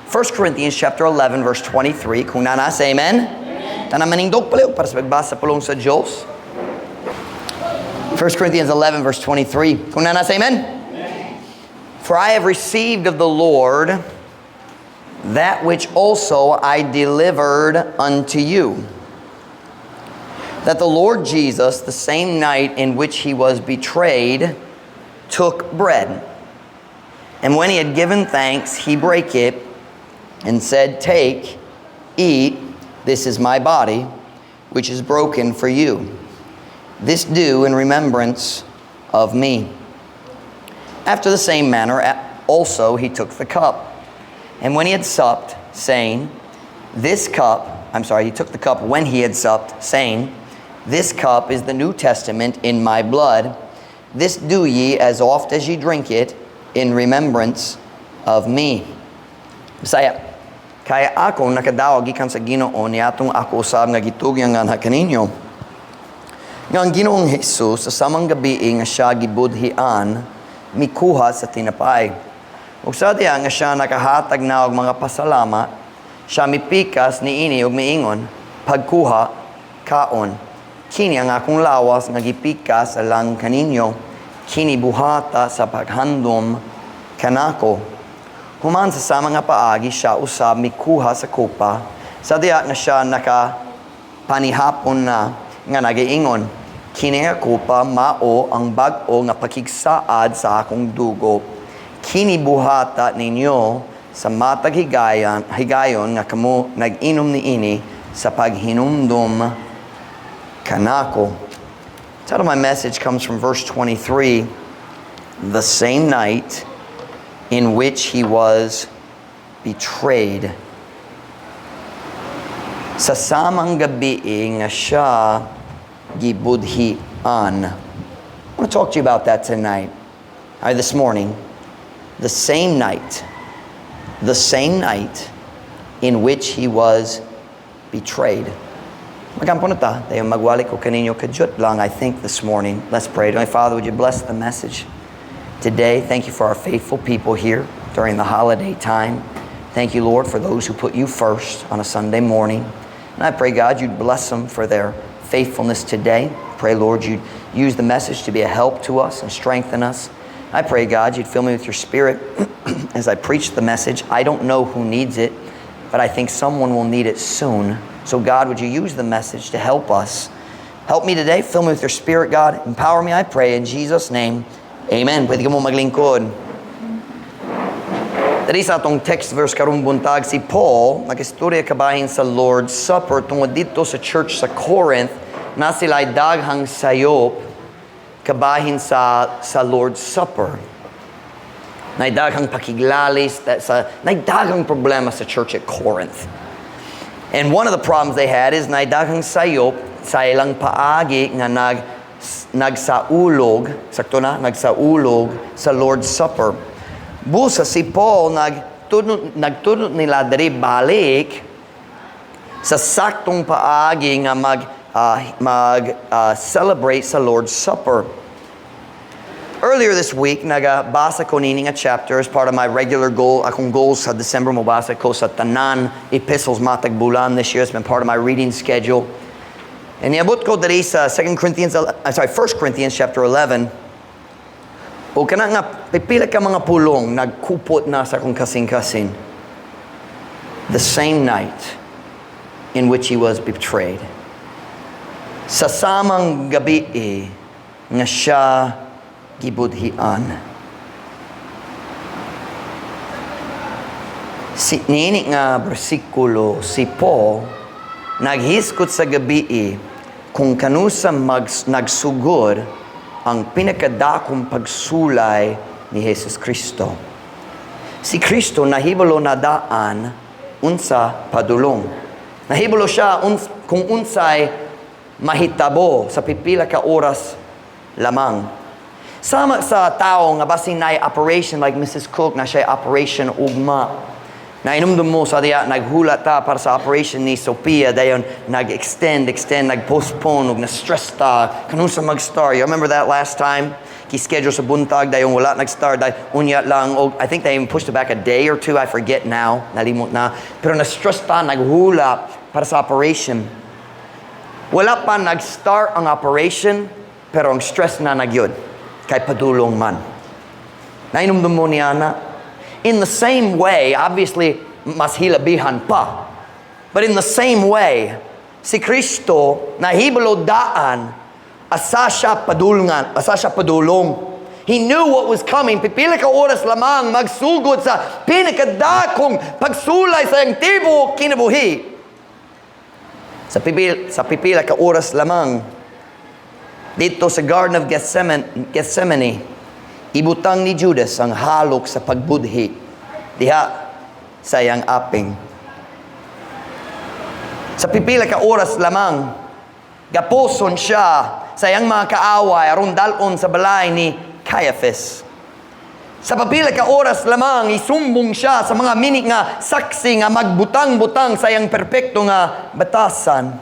1 Corinthians chapter 11 verse 23. Kung naa na, say amen. Tanan manindog palihog para sa pagbasa pulong sa Diyos. 1 Corinthians 11 verse 23. Kung naa na, say amen. For I have received of the Lord that which also I delivered unto you, that the Lord Jesus, the same night in which he was betrayed, took bread. And when he had given thanks, he brake it and said, "Take, eat, this is my body, which is broken for you. This do in remembrance of me." After the same manner, also he took the cup. And when he had supped, saying, "This cup," I'm sorry, he took the cup when he had supped, saying, "This cup is the New Testament in my blood. This do ye as oft as ye drink it in remembrance of me." Bisaya. Kay ako nakadawat gikan sa Ginoo niatong ako usab nga gitugyan nganha kaninyo. Nga ang Ginoong Hesus sa samang gabi nga siya gibudhian, mikuha sa tinapay. Ug sa diha nga siya nakahatag na og mga pasalamat, siya mipikas niini ug miingon, "Pagkuha, kaon. Kini ang akong lawas nga gipikas alang kaninyo. Kini buhata sa paghandom kanako." Human sa sama nga paagi, siya usab mikuha sa kopa sa diha nga siya naka panihapon na nga nagaingon, "Kini nga kopa mao ang bag-o nga pakigsaad sa akong dugo. Kini buhata ninyo sa matag higayon nga kamo nag-inom niini sa paghinumdum kanako." The title of my message comes from verse 23, "The same night in which he was betrayed." Sa samang gabi nga siya gibudhian. I want to talk to you about that tonight. Or this morning. The same night in which he was betrayed. Magampo na ta. Dayon magwali ko kaninyo kadyot lang, I think, this morning. Let's pray. My Father, would you bless the message today? Thank you for our faithful people here during the holiday time. Thank you, Lord, for those who put you first on a Sunday morning. And I pray, God, you'd bless them for their faithfulness today. Pray, Lord, you'd use the message to be a help to us and strengthen us. I pray, God, you'd fill me with your Spirit as I preach the message. I don't know who needs it, but I think someone will need it soon. So, God, would you use the message to help us? Help me today. Fill me with your Spirit, God. Empower me, I pray. In Jesus' name, amen. Pwede kamo maglingkod. Diri sa atong text verse karong buntag, si Paul nagistorya kabahin sa Lord's Supper tungod didto sa church sa Corinth naa sila daghang sayop kabahin sa Lord's Supper. Naay daghang pakiglalis, sa naay daghang problema sa church at Corinth. And one of the problems they had is naay daghang sayop sa ilang paagi nga nagsaulog, sakto na, nagsaulog sa Lord's Supper. Busa si Paul nagtudlo nila diri balik sa saktong paagi nga mag celebrate sa Lord's Supper. Earlier this week, nagabasa ko nini nga chapter as part of my regular goal. Akong goals sa December, mobasa ko sa tanan epistles matag bulan this year. It's been part of my reading schedule. And niabot ko diri sa 2 Corinthians, I'm sorry, 1 Corinthians chapter 11. O kana nga pipila ka mga pulong nagkupot na sa akong kasing-kasing. "The same night in which he was betrayed." Sa samang gabi nga siya gibudhian. Si niini nga bersikulo, si Paul naghisgot sa gabi kung kanusa nagsugod ang pinakadakong pagsulay ni Jesus Kristo. Si Kristo nahibalo na daan unsa padulong. Nahibalo siya kung unsay mahitabo sa pipila ka oras lamang. Sama sa tao nga basin na operation, like Mrs. Cook na siya operation ugma. Nainumdum mo sa diya naghula ta para sa operation ni Sophia, dayon nag-extend, extend, nag-postpone ug na-stress ta kanusa mag-start. You remember that last time? Gi-schedule sa buntag, dayon wala nag-start, dayon unya lang og I think they even pushed it back a day or two, I forget now, nalimot na. Pero na-stress ta, naghula para sa operation. Wala pa nag-start ang operation, pero ang stress na na gyud. Kay padulong man. Nainumdum mo niya na? In the same way, obviously, mas hilabihan pa. But in the same way, si Kristo nahibalo daan asa siya padulngan, asa siya padulong. He knew what was coming. Pipila ka oras lamang magsugod sa pinakadakong pagsulay sa iyang tibuok kinabuhi. Sa pipila ka oras lamang dito sa Garden of Gethsemane, ibutang ni Judas ang halok sa pagbudhi diha sa iyang aping. Sa pipila ka oras lamang, gapuson siya sa iyang mga kaaway aron dalon sa balay ni Caiaphas. Sa pipila ka oras lamang, isumbong siya sa mga mini nga saksi nga magbutang-butang sa iyang perpekto nga batasan.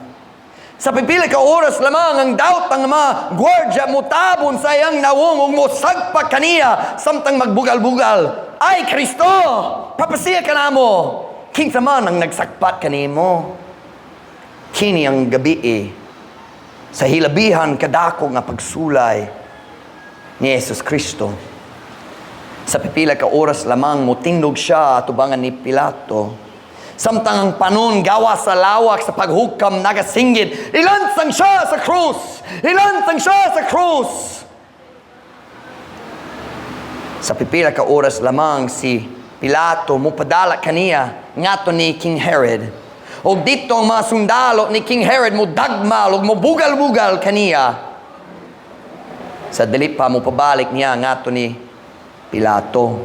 Sa pipila ka oras lamang, ang daot ang mga gwardya mutabon sa iyang nawong ug mosagpa kaniya samtang magbugal-bugal. "Ay Kristo, propesiya ka namo. Kinsa man ang nagsakpat kanimo?" Kini ang gabi sa hilabihan kadako nga pagsulay ni Jesus Kristo. Sa pipila ka oras lamang, mutindog siya atubangan ni Pilato. Samtang ang panon gawa sa lawak sa paghukam nagasinggit, "Ilansang siya sa krus! Ilansang siya sa krus!" Sa pipila ka oras lamang, si Pilato mupadala kaniya ngadto ni King Herod. Og dito ang mga sundalo ni King Herod mo dagmal og mobugal-bugal kaniya. Sa dili pa mopabalik niya ngadto ni Pilato.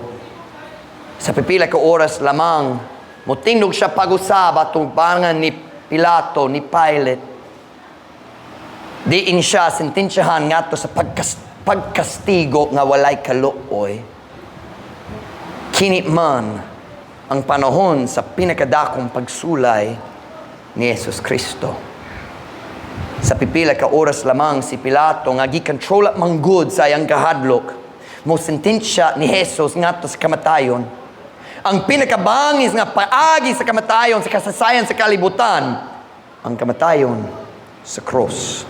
Sa pipila ka oras lamang, mutindog siya pag-usab atubangan ni Pilato, ni Pilate. Diin siya sentensyahan ngadto sa pagkastigo nga walay kaluoy. Kini man ang panahon sa pinakadakong pagsulay ni Jesus Kristo. Sa pipila ka oras lamang, si Pilato nga gikontrola manggod sa iyang kahadlok mo sentensya ni Jesus ngadto sa kamatayon. Ang pinakabangis nga paagi sa kamatayon sa kasaysayan sa kalibutan, ang kamatayon sa cross.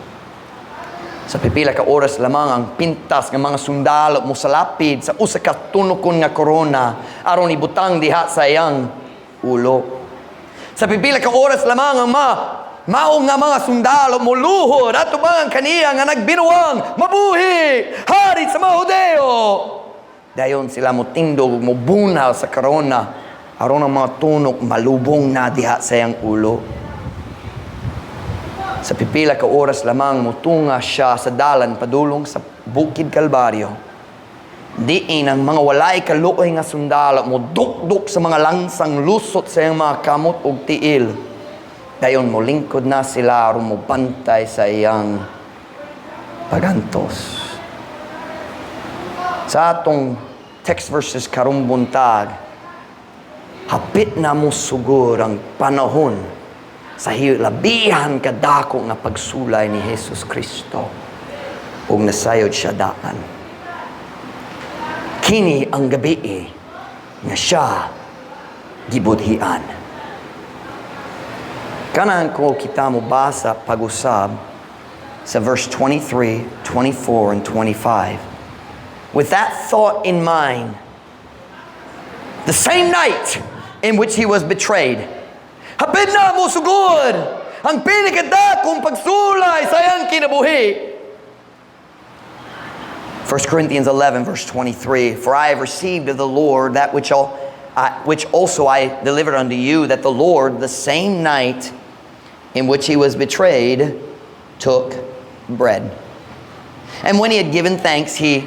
Sa pipila ka oras lamang, ang pintas ng mga sundalo mo salapid sa usa ka tunokon nga korona aron ibutang diha sa iyang ulo. Sa pipila ka oras lamang, ang mga mao nga mga sundalo mo luhod atubangan kaniya nga nagbinuang, "Mabuhi, hari sa mga Hudeo!" Dayon sila mo tindog mo bunal sa korona aron ang mga tunok malubong na diha sa iyang ulo. Sa pipila ka oras lamang, mutunga siya sa dalan padulong sa Bukid Kalbaryo. Diin ang mga walay kaluoy nga sundalo mo dukduk sa mga langsang lusot sa iyang mga kamot ug tiil. Dayon mo lingkod na sila aron mo bantay sa iyang pagantos. Sa atong text verses karong buntag, hapit na mo sugod ang panahon sa hilabihan kadako nga pagsulay ni Jesus Kristo ug nasayod siya daan. Kini ang gabi nga siya gibudhian. Ganahan ko kita mo basa pag-usab sa verse 23, 24, and 25. With that thought in mind, the same night in which he was betrayed, hapit na mo sugod ang pinakadakong pagsulay sa iyang kinabuhi. 1 Corinthians 11, verse 23: "For I have received of the Lord that which also I delivered unto you, that the Lord, the same night in which he was betrayed, took bread. And when he had given thanks, he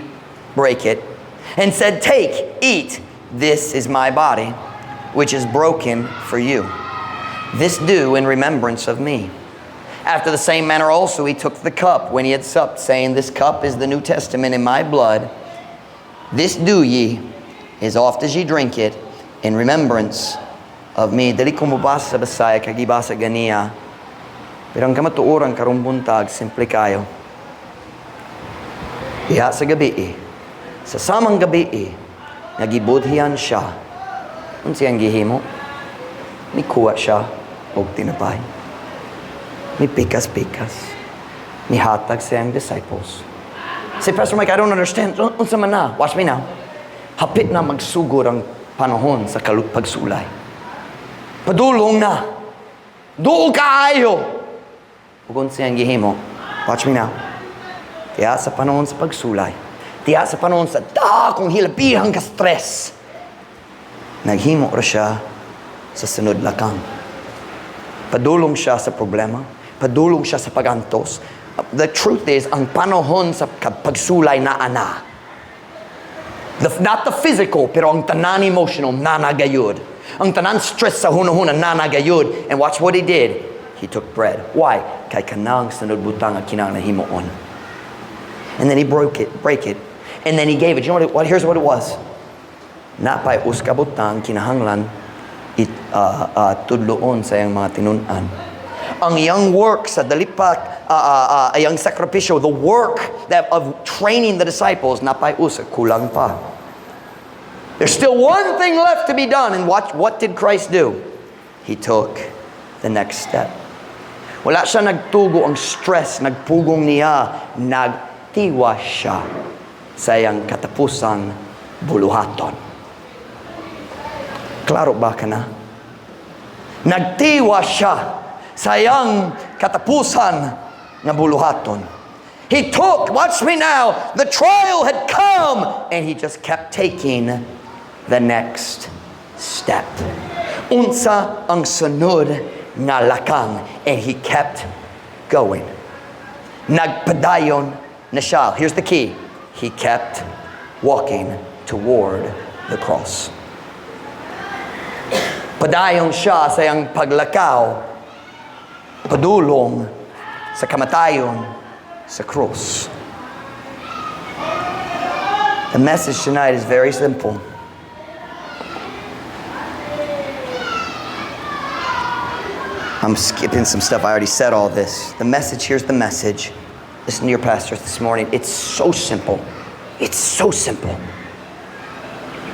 brake it and said, 'Take, eat, this is my body, which is broken for you. This do in remembrance of me.' After the same manner also he took the cup when he had supped, saying, 'This cup is the New Testament in my blood. This do ye, as oft as ye drink it, in remembrance of me.'" Dili ko mobasa sa Bisaya, kay gibasa ganiha. Pero ang kamatuoran karong buntag, simple kayo. Diha sa gabi, sa samang gabi, nagibudhian siya. Unsa iyang gihimo? Mikuha siya og tinapay. Mipikas-pikas. Nihatag sa iyang disciples. Say, "Pastor Mike, I don't understand. Unsa man na?" Watch me now. Hapit na magsugod ang panahon sa pagsulay. Padulong na. Duol kaayo. Ug unsa iyang gihimo? Watch me now. Diha sa panahon sa pagsulay. Diha sa panahon sa dakong hilabihang ka-stress. Naghimo ra siya sa sunod lakang. Padulong siya sa problema. Padulong siya sa pagantos. The truth is, ang panahon sa pagsulay naa na. Not the physical, pero ang tanan emotional, naa na gayud. Ang tanan stress sa hunahuna, naa na gayud. And watch what he did. He took bread. Why? Kay kanang sunod butang ang kinahanglan himuon. And then he broke it, break it. And then he gave it. You know what? Here's what it was. Naa pay usa ka butang kinahanglan tudloon sa iyang mga tinun-an. Ang iyang work sa dalipak, iyang sakripisyo, the work that of training the disciples, naa pay usa, kulang pa. There's still one thing left to be done. And watch, what did Christ do? He took the next step. Wala siya nagtugo ang stress, nagpugong niya, nagtiwa siya sa iyang katapusang buluhaton. Klaro ba ka na? Nagtiwa siya sa iyang katapusan nga buluhaton. He took, watch me now, the trial had come and he just kept taking the next step. Unsa ang sunod nga lakang, and he kept going. Nagpadayon na siya. Here's the key. He kept walking toward the cross. Padayon siya sa iyang paglakaw, padulong sa kamatayon sa krus. The message tonight is very simple. I'm skipping some stuff. I already said all this. The message, here's the message. Listen to your pastor this morning. It's so simple. It's so simple.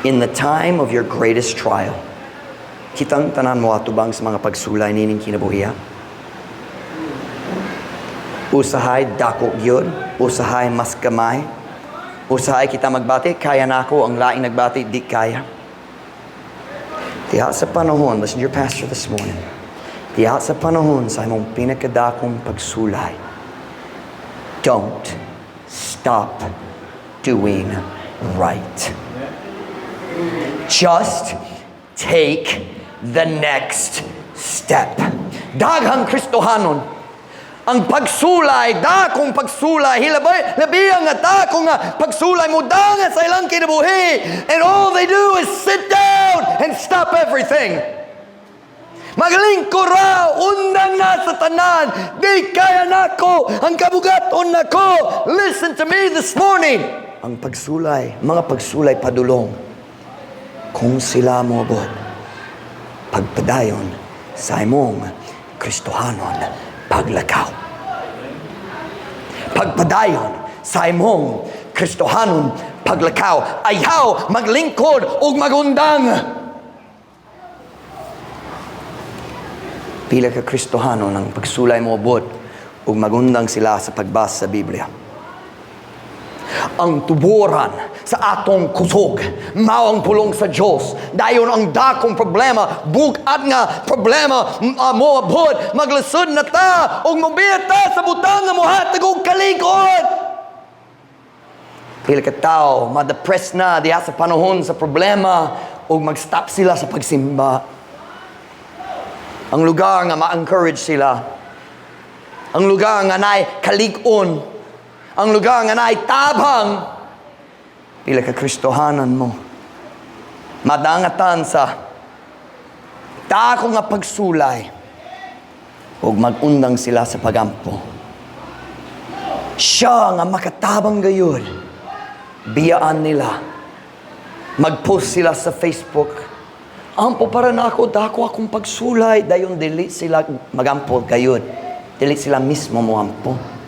In the time of your greatest trial, kitang tanan mo atubang sa mga pagsulay nining kinabuhiya. Usahay dako gyud, usahay mas gamay. Usahay kita magbati, kaya nako, ang laing nagbati, di kaya. Diha sa panahon, listen to your pastor this morning. Diha sa panahon sa imong pinakadakong pagsulay, don't stop doing right. Just take the next step. Daghang Kristohanon, ang pagsulay, dakong pagsulay, hilabay, labi ang dakong nga pagsulay mo dangat sa ilang kinabuhi. And all they do is sit down and stop everything. Maglingkod ra, undang na sa tanan, di kaya nako, ang kabugaton nako. Listen to me this morning. Ang pagsulay, mga pagsulay padulong, kung sila moabot, pagpadayon sa imong Kristohanon paglakaw. Pagpadayon sa imong Kristohanon paglakaw. Ayaw maglingkod ug magundang. Pila ka Kristohanon ang pagsulay moabot ug magundang sila sa pagbasa sa Biblia. Ang tuboran sa atong kusog, mao ang pulong sa Diyos. Dayon ang dakong problema, bug-at nga problema, moabot, maglisod na ta, ug mobiya ta sa butang nga mohatag og kalig-on. Pila ka tao, ma-depress na diha sa panahon sa problema, ug mag-stop sila sa pagsimba. Ang lugar nga ma-encourage sila. Ang lugar nga naay kalig-on. Ang lugar nga naay tabang. Pila ka Kristohanan mo. Madangatan sa dako nga pagsulay. Ug magundang sila sa pagampo. Siya nga makatabang gayud. Biyaan nila. Mag-post sila sa Facebook. "Ampo para nako, dako akong pagsulay." Dayon dili sila magampo gayud. Dili sila mismo moampo.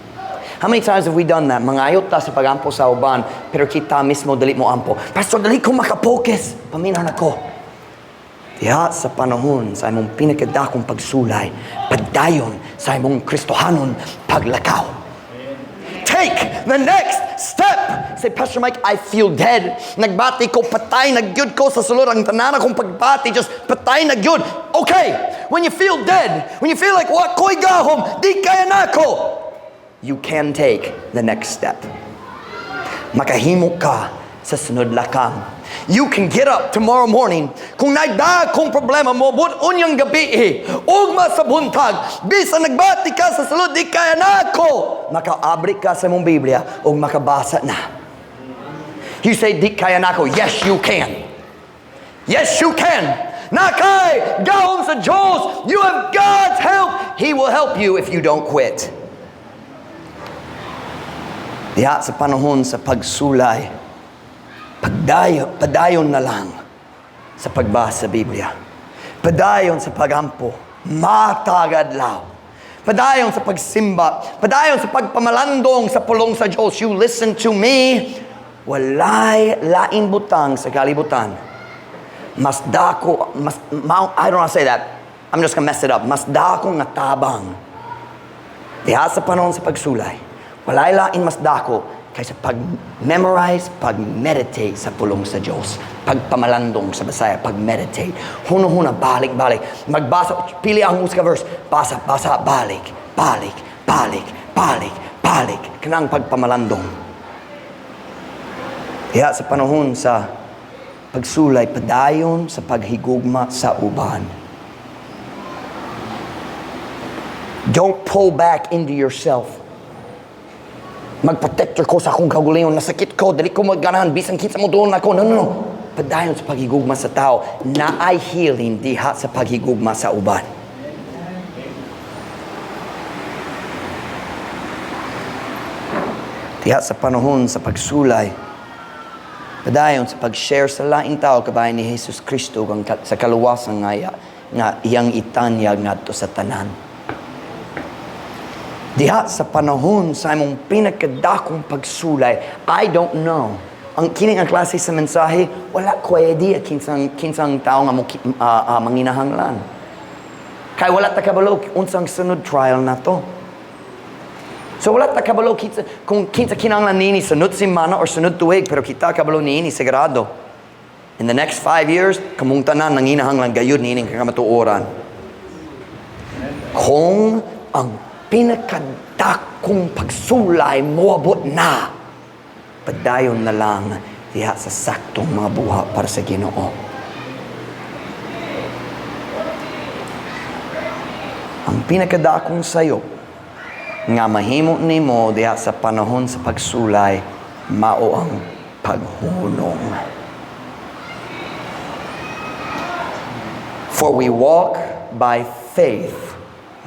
How many times have we done that? Mangayo ta sa pagampo sa uban, pero kita mismo dili mo ampo. "Pastor, dili ko makapokus." Paminaw nako. Diha sa panahon sa imong pinakadakong pagsulay, padayon sa imong Kristohanon paglakaw. Take the next step. Say, "Pastor Mike, I feel dead. Nagbati ko, patay na gyud ko sa sulod. Ang tanan akong pagbati, just patay na gyud." Okay, when you feel dead, when you feel like, "Wa ko'y gahom, di kaya nako," you can take the next step. Makahimo ka sa sunod lakang. You can get up tomorrow morning. Kung naay dakong problema moabot unyang gabi, ugma sa buntag, bisan nagbati ka sa sulod, "Di kaya nako," makaabri ka sa imong Biblia ug makabasa na. You say, "Di kaya nako." Yes, you can. Yes, you can. Naa kay gahom sa Diyos. You have God's help. He will help you if you don't quit. Diha sa panahon sa pagsulay, padayon na lang sa pagbasa sa Biblia. Padayon sa pagampo, matag adlaw. Padayon sa pagsimba, padayon sa pagpamalandong sa pulong sa Diyos. You listen to me, walay laing butang sa kalibutan. Mas dako, mas, I don't want to say that. I'm just gonna mess it up. Mas dako nga tabang. Diha sa panahon sa pagsulay, walay lain mas dako kaysa pag-memorize, pag-meditate sa pulong sa Diyos. Pagpamalandong sa Bisaya, pag-meditate. Huna-huna, balik, balik. Magbasa, pili ang usa ka verse. Basa, basa, balik, balik, balik, balik, balik. Kanang pagpamalandong. Diha sa panahon sa pagsulay, padayon sa paghigugma sa uban. Don't pull back into yourself. "Magprotector ko sa akong kaugalingon, nasakit ko, dili ko magganahan, bisan kinsa moduol nako." No, no, no. Padayon sa paghigugma sa tao, naay healing diha sa paghigugma sa uban. Diha sa panahon sa pagsulay, padayon sa pag-share sa laing tao kabahin ni Jesus Kristo ang sa kaluwasan nga iyang itanyag ngadto sa tanan. Diha sa panahon sa imong pinakadakong pagsulay, I don't know. Ang kining ang klase sa mensahe, wala ko idea kinsang tao nga mo manginahanglan. Kay wala ta kabalo unsang sunod trial na to. So wala ta kabalo kinsa, kung kinsa kinahanglan niini sunod semana or sunod tuig, pero kita kabalo niini sigurado. In the next 5 years, kamong tanan nanginahanglan gayud niining kamatuoran. Kung ang pinakadakong pagsulay moabot na, padayon na lang diha sa saktong mga buhat para sa Ginoo. Ang pinakadakong sayop nga mahimo nimo diha sa panahon sa pagsulay mao ang paghunong. For we walk by faith,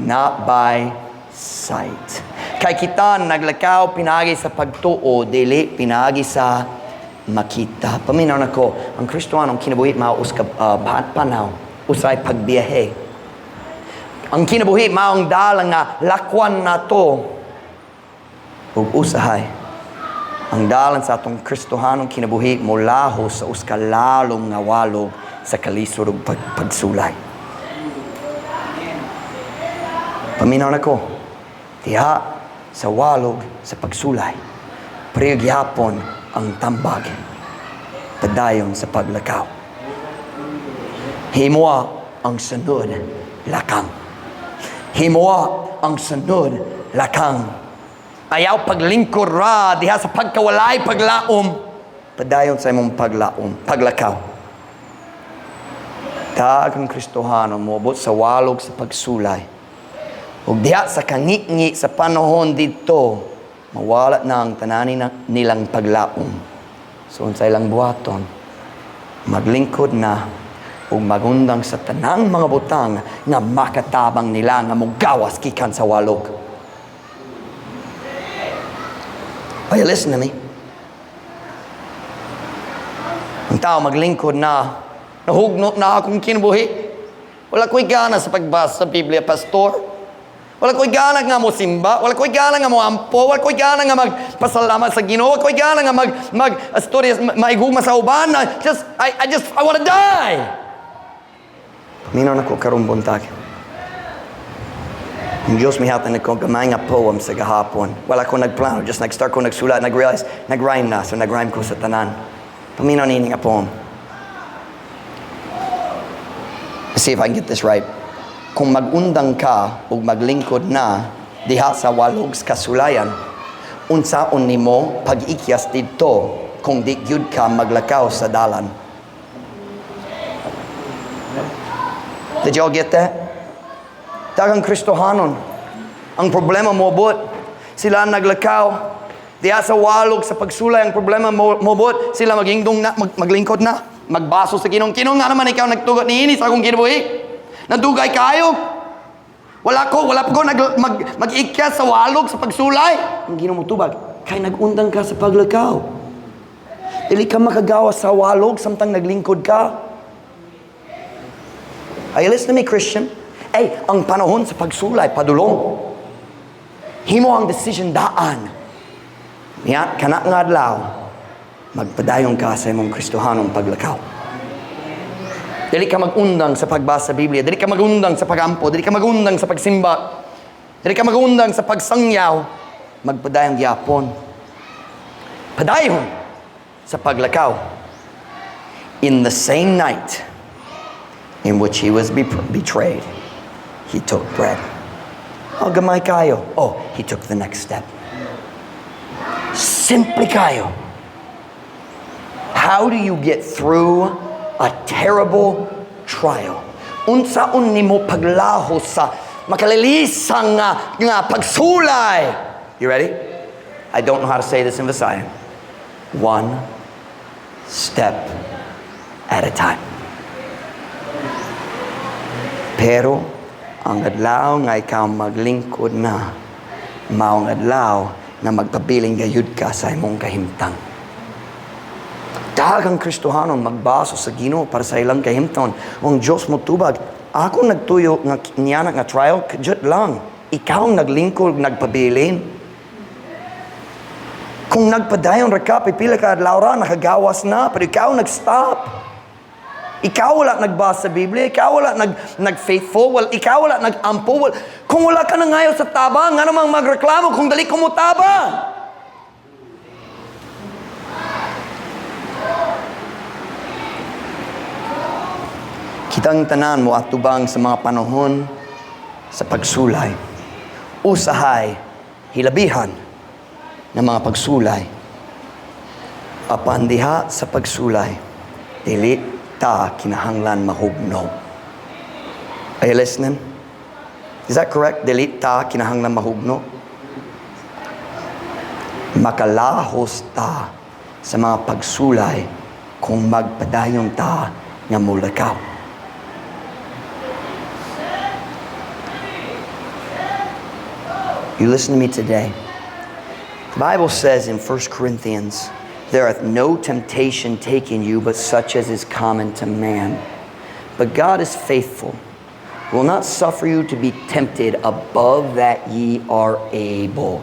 not by sight. Kay kita naglakaw pinaagi sa pagtuo, dili pinaagi sa makita. Paminaw nako, ang Kristohanong kinabuhi mao usa ka panaw, usay pagbiyahe. Ang kinabuhi maong dalang nga lakwan nato ug usahay. Ang dalan sa atong Kristohanong kinabuhi molaho sa usa ka lalom nga walog sa kalisod ug pagsulay. Paminaw nako, diha sa walog sa pagsulay, pareho gihapon ang tambag, padayon sa paglakaw. Himoa ang sunod lakang. Himoa ang sunod lakang. Ayaw paglingkod ra diha sa pagkawalay paglaom. Padayon sa imong paglaom, paglakaw. Daghang Kristohano moabot sa walog sa pagsulay. Ug diha sa kangitngi sa panahon didto, mawala na ang tanani na nilang paglaom. So unsay ilang buhaton? Maglingkod na ug magundang sa tanang mga butang nga makatabang nila nga mogawas gikan sa walog. Are you listening to me? Ang tao maglingkod na, "Nahugnot na akong kinabuhi. Wala ko'y gana sa pagbasa sa Biblia, Pastor. Wala ko'y gana nga mo simba, wala ko'y gana nga mo ampo, wala ko'y gana nga magpasalamat sa Ginoo, wala ko'y gana nga mag istorya, maigugma sa uban. I wanna die. Paminaw nako karong buntag. Ang Diyos mihatag nako gamay nga poem sa gahapon. Wala ko nagplano, just nag-start ko nagsulat, nag-realize, nag-rhyme na, so nag-rhyme ko sa tanan. Paminaw nini nga poem. Let's see if I can get this right. Kung magundang ka ug maglingkod na diha sa walog kasulayan, unsaon nimo pag-ikyas didto kung di gyud ka maglakaw sa dalan? Did you all get that? Daghang Kristohanon. Ang problema moabot, sila naglakaw diha sa walog sa pagsulay. Ang problema moabot, sila magingdong na, maglingkod na, magbaso sa Ginoo. Ginoo, nga naman ikaw nagtugot niini sa akong kinabuhi? Nadugay kayo. Wala pa ko mag-ikyas sa walog sa pagsulay. Ang Ginoo motubag, kay nag-undang ka sa paglakaw. Dili ka makagawa sa walog samtang naglingkod ka. Are you listening to me, Christian? Ay, ang panahon sa pagsulay, padulong. Himo ang decision daan. Niya, kana nga adlaw, magpadayon ka sa imong Kristohanong paglakaw. Dili ka magundang sa pagbasa sa Biblia. Dili ka magundang sa pagampo. Dili ka magundang sa pagsimba. Dili ka magundang sa pagsangyaw. Magpadayon gyapon. Padayon sa paglakaw. In the same night in which he was betrayed, he took bread. Oh, gamay kayo. Oh, he took the next step. Simple kayo. How do you get through a terrible trial? Unsaon nimo paglahos sa makalalisang nga pagsulay? You ready? I don't know how to say this in Visayan. One step at a time. Pero ang adlaw nga ikaw maglingkod na, mao ang adlaw na magpabiling gayud ka sa imong kahimtang. Daghang Kristohanon magbaso sa Ginoo para sa ilang kahimtang. Ang Diyos mo tubag, ako nagtuyo nga niyana nga trial, kadyot lang. Ikaw ang naglingkod, nagpabilin. Kung nagpadayon ra ka, pipila ka adlaw ra, nakagawas na, pero ikaw nag-stop. Ikaw wala nagbasa sa Biblia, ikaw wala nag-faithful, well, ikaw wala nag-ampo. Well, kung wala ka na ngayon sa tabang, nga namang magreklamo kung dali ko mo tabang? Kitang tanan mo atubang sa mga panahon sa pagsulay. Usahay, hilabihan ng mga pagsulay. Apan diha sa pagsulay, dili ta kinahanglan mahugno. Are you listening? Is that correct? Dili ta kinahanglan mahugno? Makalahos ta sa mga pagsulay kung magpadayon ta nga mulakaw. You listen to me today. The Bible says in 1 Corinthians, there hath no temptation taken you but such as is common to man. But God is faithful, who will not suffer you to be tempted above that ye are able.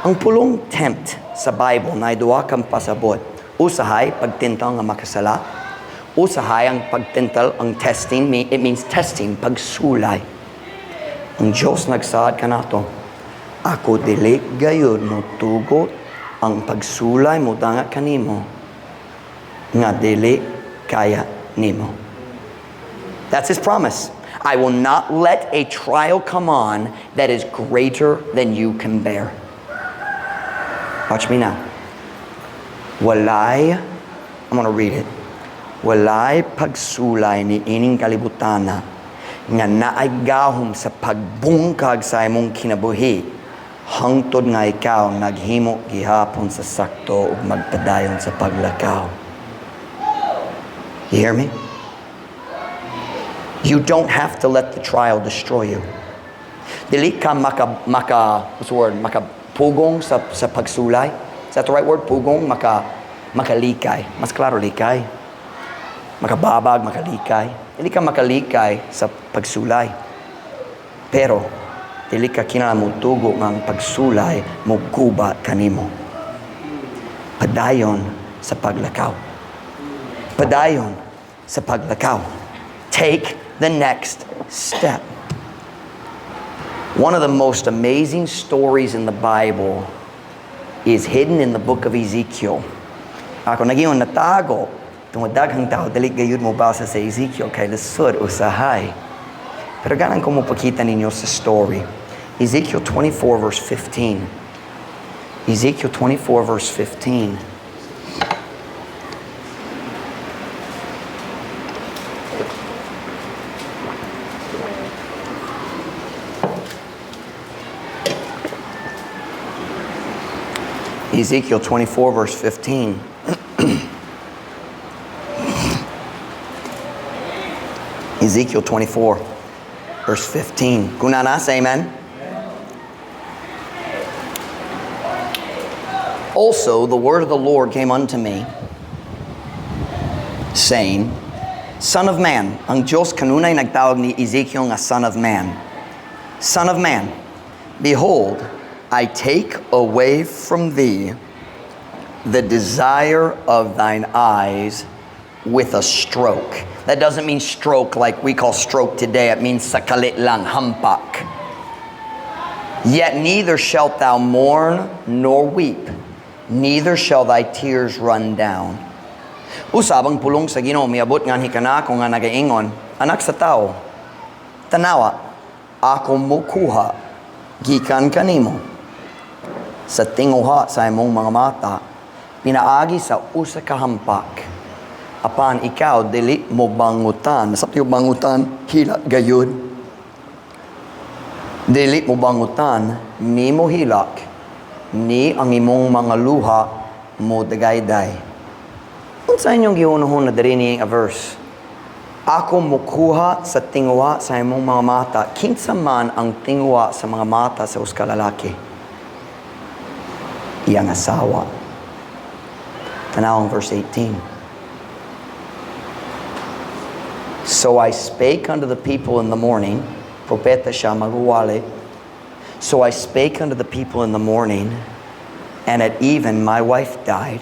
Ang pulong tempt sa Bible na duha kang pasabot. Usahay, pagtintal nga makasala. Usahay ang pagtintal, ang testing, it means testing, pagsulay. Ang Diyos nagsaad kanato, ako dili gayud mo tugot ang pagsulay mo danga kanimo nga dili kaya nimo. That's His promise. I will not let a trial come on that is greater than you can bear. Watch me now. Walay, I'm going to read it. Walay pagsulay ni ining kalibutana nga naay gahom sa pagbungkag sa imong kinabuhi hangtod nga ikaw naghimo gihapon sa sakto ug magpadayon sa paglakaw. You hear me? You don't have to let the trial destroy you. Dili ka maka, what's the word? Makapugong sa pagsulay. Is that the right word? Pugong, makalikay. Mas klaro, likay. Makababag, makalikay. Dili ka makalikay sa pagsulay. Pero, Dili ka kinahanglan motugo nga ang pagsulay moguba kanimo. Padayon sa paglakaw. Padayon sa paglakaw. Take the next step. One of the most amazing stories in the Bible is hidden in the book of Ezekiel. Ako nag-ingon natago tungod daghang tao dili gayud mo basa sa Ezekiel kay lisod usahay. Pero ganahan ko mopakita ninyo sa story. Ezekiel 24 verse 15. Ezekiel 24 verse 15. Ezekiel 24 verse 15. Ezekiel 24 verse 15. Kung naa na, say amen. Also, the word of the Lord came unto me, saying, "Son of man," ang Diyos kanunay nagtawag ni Ezekiel nga son of man. "Son of man, behold, I take away from thee the desire of thine eyes with a stroke." That doesn't mean stroke like we call stroke today. It means sakalit lang, hampak. "Yet neither shalt thou mourn nor weep, neither shall thy tears run down." Usab ang pulong sa Ginoo miabot nganhi kanako nga nagaingon, "Anak sa tao, tanawa, ako mokuha gikan kanimo sa tinguha sa imong mga mata pinaagi sa usa ka hampak. Apan ikaw dili mo bangutan." Sa bangutan, hilak gayud. "Dili mo bangutan, ni mo hilak, ni ang imong mga luha mo dagayday." Unsa inyong gihunahuna diri ni nga verse? Ako mukuha sa tinguha sa imong mga mata. Kinsa man ang tinguha sa mga mata sa usa ka lalaki? Iyang asawa. Tanaw ang verse 18. "So I spake unto the people in the morning." Propeta siya, magwali. "So I spake unto the people in the morning, and at even my wife died.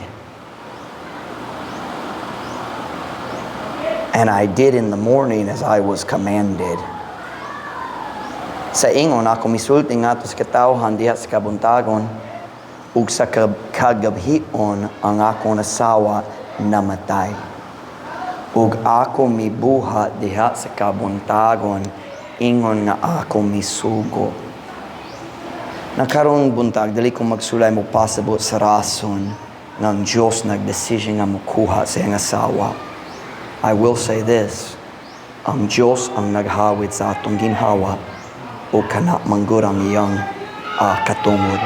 And I did in the morning as I was commanded." Sa ingon ako misulti ngadto sa katawhan diha sa kabuntagon, ug sa kagabhion ang akong asawa namatay. Ug ako mibuhat diha sa kabuntagon ingon nga ako misugo. Na karong buntag dili ko magsulay mo pasabot sa rason ng Diyos nagdesisyon nga mukuha sa iyang asawa. I will say this, ang Diyos ang naghawid sa atong ginhawa o kana manggod ang iyang katungod.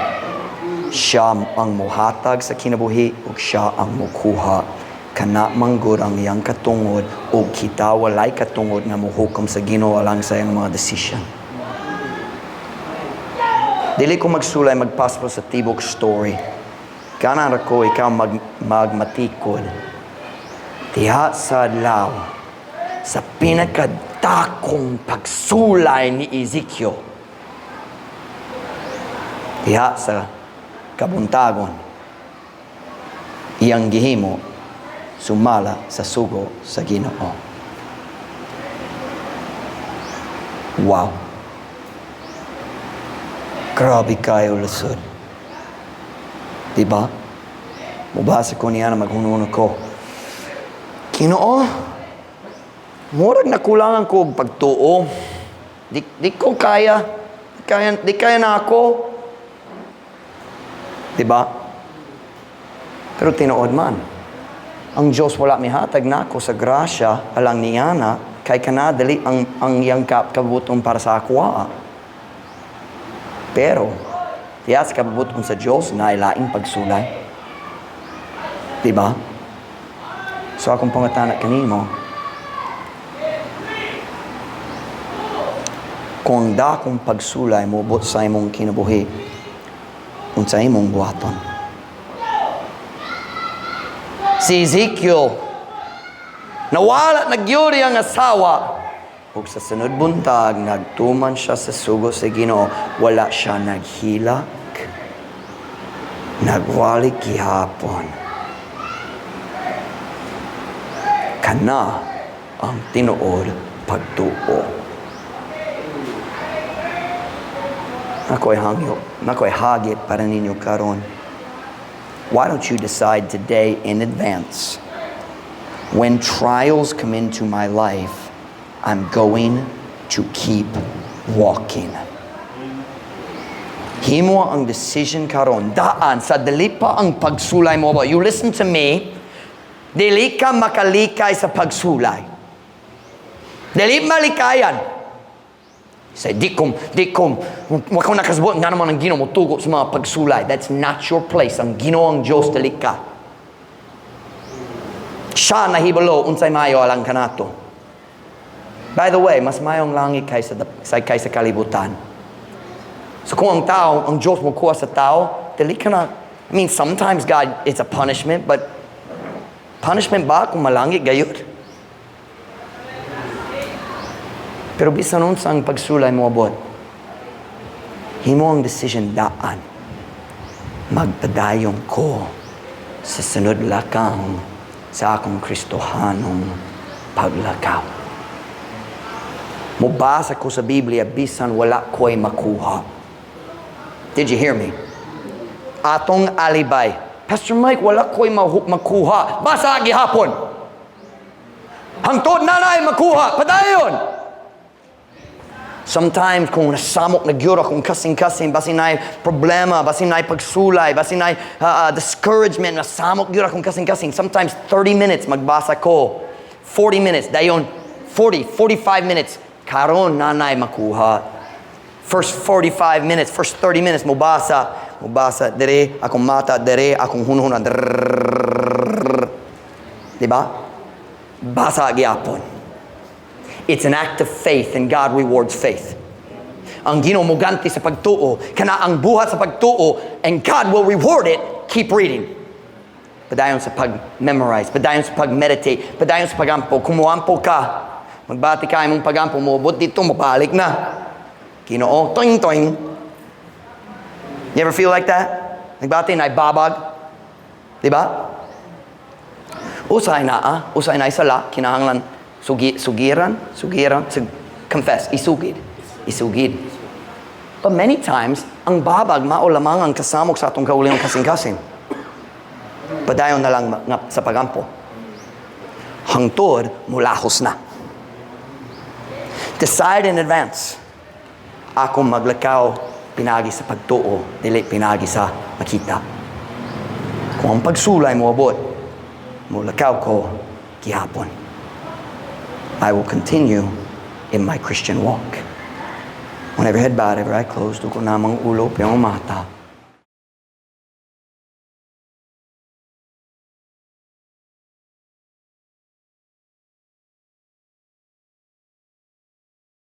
Siya ang muhatag sa kinabuhi ug siya ang mukuha. Kana manggod ang iyang katungod ug kita walay katungod nga muhukom sa Ginoo alang sa iyang mga desisyon. Dili ko magsulay magpasabot sa tibok story. Ganahan ra ko ikaw magmatikod. Diha sa adlaw, sa pinakadakong pagsulay ni Ezekiel, diha sa kabuntagon, iyang gihimo sumala sa sugo sa Ginoo. Wow. Grabe kayo lisod. Diba? Mubasa ko niya na maghununo ko. Ginoo, murag nakulangan ko og pagtuo. Di ko kaya. Di kaya na ako. Diba? Pero tinuod man, ang Diyos wala mihatag nako sa grasya alang niana kay kanadali ang iyang kabuton para sa akwa. Pero diya sa kabuton sa Diyos na ilaing pagsulay. Diba? So akong pangatana kanimo, kung ang dakong pagsulay moabot sa imong kinabuhi, unsa imong buhaton? Si Ezekiel, nawala na gyud ang asawa. Ug sa sunod buntag, nagtuman siya sa sugo sa Ginoo. Wala siya naghilak. Nagwali gihapon. Kana ang tinuod pagtuo. Ako'y hangyo, ako'y hagit para ninyo karon. Why don't you decide today in advance, when trials come into my life, I'm going to keep walking? Himo ang decision karon. Daan sa dili pa ang pagsulay mo ba? You listen to me. Dili ka makalikay sa pagsulay. Dili malikayan. Say, di ko, wa ko nakasabot nga naman ang Ginoo mo tugot sa mga pagsulay. That's not your place. Ang Ginoo ang Diyos, dili ka. Siya nahibalo unsay maayo alang kanato. By the way, mas mayong langit kaysa kalibutan. So kung ang tao, ang Diyos mo kuha sa tao, dili ka na, I mean, sometimes God, it's a punishment, but punishment ba kung malangit gayud? Pero bisan unsa ang pagsulay mo abot, himo ang decision daan. Magpadayon ko sa sunod lakang sa akong Kristohanong paglakaw. Mubasa ko sa Biblia bisan wala ko'y makuha. Did you hear me? Atong alibay. Pastor Mike, wala ko'y makuha. Basa gihapon. Hangtod nanay makuha. Padayon. Sometimes kung nasamok na gyud akong kasing-kasing, basin naay problema, basin naay pagsulay, basin naay discouragement, nasamok gyud akong kasing-kasing. Sometimes 30 minutes magbasa ko. 40 minutes, dayon 40, 45 minutes. Karon nanay makuha. First 45 minutes, first 30 minutes, mubasa. Mubasa, dere, akong mata, dere, akong hunhuna. Diba? Basa gyapon. It's an act of faith and God rewards faith. Ang Ginoo moganti sa pagtuo, kana ang buhat sa pagtuo, and God will reward it. Keep reading. Padayon sa pag-memorize, padayon sa pag-meditate, padayon sa pagampo. Kung muampo ka, magbati ka imong pagampo, moabot dito, mabalik na. Ginoo, toing toing. You ever feel like that? Nagbati na babag. Diba? Usay na, ah. Usay na isala, kinahanglan sugiran, sugiran, confess, isugid. Isugid. But many times, ang babag mao lamang ang kasamok sa atong kaugalingong kasing-kasing. Padayon na lang nga sa pagampo. Hangtod, mulahos na. Decide in advance. Ako maglakaw, pinagi sa pagtuo, dili pinagi sa makita. Kung ang pagsulay mo abot, mulakaw ko gihapon. I will continue in my Christian walk. When every head bowed, every eye closed, duko namang ulo, piyong mata.